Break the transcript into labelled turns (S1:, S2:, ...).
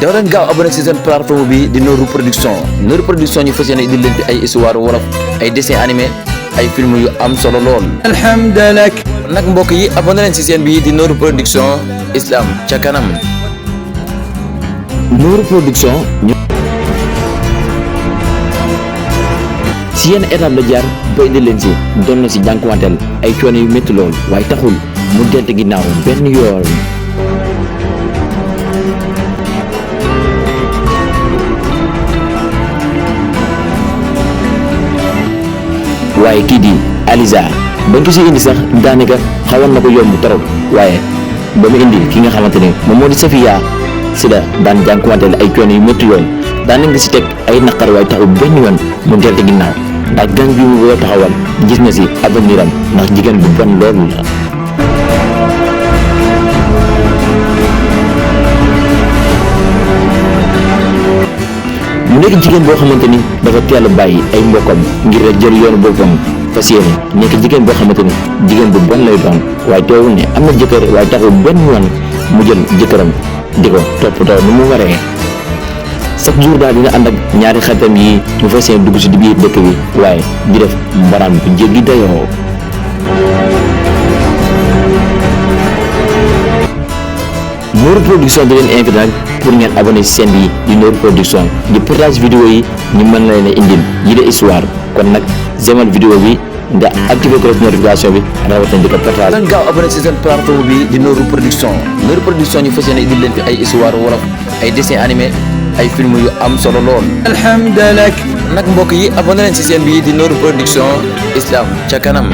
S1: daw leen gaaw abonné ci seen plateforme bi di Nourou Production. Nourou Production ñu fas yéene indil leen fi ay histoire wolof ay dessin animé ay film yu am solo lool.
S2: alhamdulilah.
S1: nag mbokk yi abonné leen ci seen bi di Nourou Production islam ca kanam. Nourou Production. si yenn étape la jaar ba indi leen si doon na si jànkuwanteel ay coono yu métti lool waaye taxul mu dent ginnaaw benn yoon. waaye kii di Aliza bañ ko si indi sax daanaka xawoon na ko yomb trop waaye ba mu indi ki nga xamante ne moom moo di Safiya si la daan jànkuwanteel ay coono yu métti yoon daan nga si teg ay naqar waaye taxul benn yoon mu dent ginnaaw. ndax gang bi mu bëgg a taxawal gis na si avenir am ndax jigéen bu bon loolu la. mu nekk jigéen boo xamante ni dafa teel a bàyyi ay mbokkam ngir rek jël yoonu boppam fas yéene nekk jigéen boo xamante ni jigéen bu bon lay doon waaye teewul ne am na jëkkër waaye taxul benn yoon mu jël jëkkëram di ko toppatoo ni mu waree. chaque jour daal dina ànd ak ñaari xaritam yi ñu fas yéene dugg si di biir dëkk bi waaye di def mbaraan bu jéggi dayoo. Nourou Production di leen invité nag pour ngeen abonné si chaîne bi di Nourou Production di partage vidéo yi ñu mën leen a indil yi de histoire kon nag j'aimal vidéo bi nga activé cloche notification bi rawatina di ko partage. leen gaaw abonné si seen plateforme bi di Nourou Production. Nourou Production ñu fas yéene indil leen fi ay histoire wolof ay dessin animé ay film yu am solo lool.
S2: alhamdulilah.
S1: nag mbokk yi abonné leen ci seen bi di Nourou Production islam ca kanam.